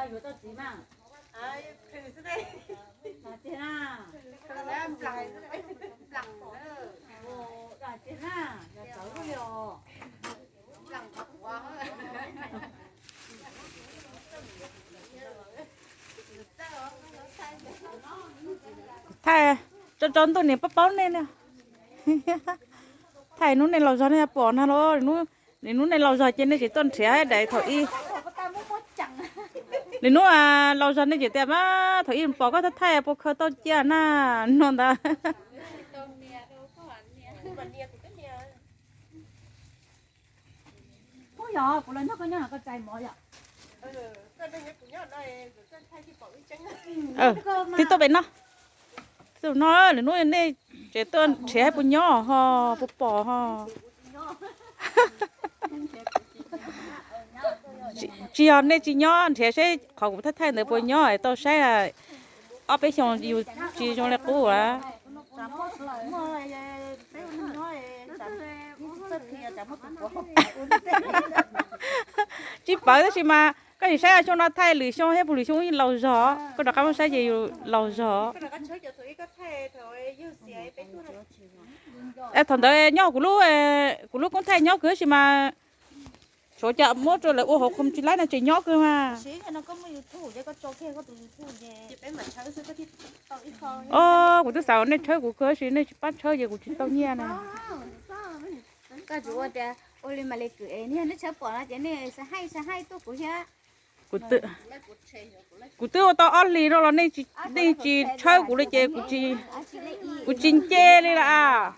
Yuav tau txiv mas. Tiag na. Tiag na, yog txawv li os. Thaij tso tso ntuj niam paub paub nej na. Thaij hnub nej laus zog nej pom na los, hnub nej laus zog ces nej tsis tuaj nrhiav daim thaum ub. Nim hnub laus zog nej tseem tias mas thaum ub pom koj thaij thaij puas khaws tau cia na no ntag. Twb tuaj pem no, twb no, lwm hnub nej tseem tuaj nrhiav puas nyob ho, puas pom ho. Tsis yog nej tsis nyob nrhiav seb qhov kuv thaij thaij ntawd puas nyob es tau saib. Ob peb xyoos yus tsis zoo li qub a. Tsis pawv tab sis mas koj tsis saib xyoo no thaij lwm xyoo thiab puag lwm xyoo yeej laus zog, koj rov qab muab saib ces yus laus zog. Thaum ntawd nyob kuv lub, kuv lub koob thaij nyob kawg tab sis mas tshuav cas muab rau lawv ua hauv qhov tsis laib no ces nyob kawg mas. Os, kuv twb xav nej tshawb kuv kawg tab sis nej tsis pab tshawb ces kuv tsis tau nyiaj na. Koj tsis ua tias ua li mas li kwv es nej tshawb pom no ces nej xav haij xav haij tuaj kuv thiab. Kuv twb ua tau ob hlis no los nej tsis tshawb kuv li ces kuv tsis nce li lawm.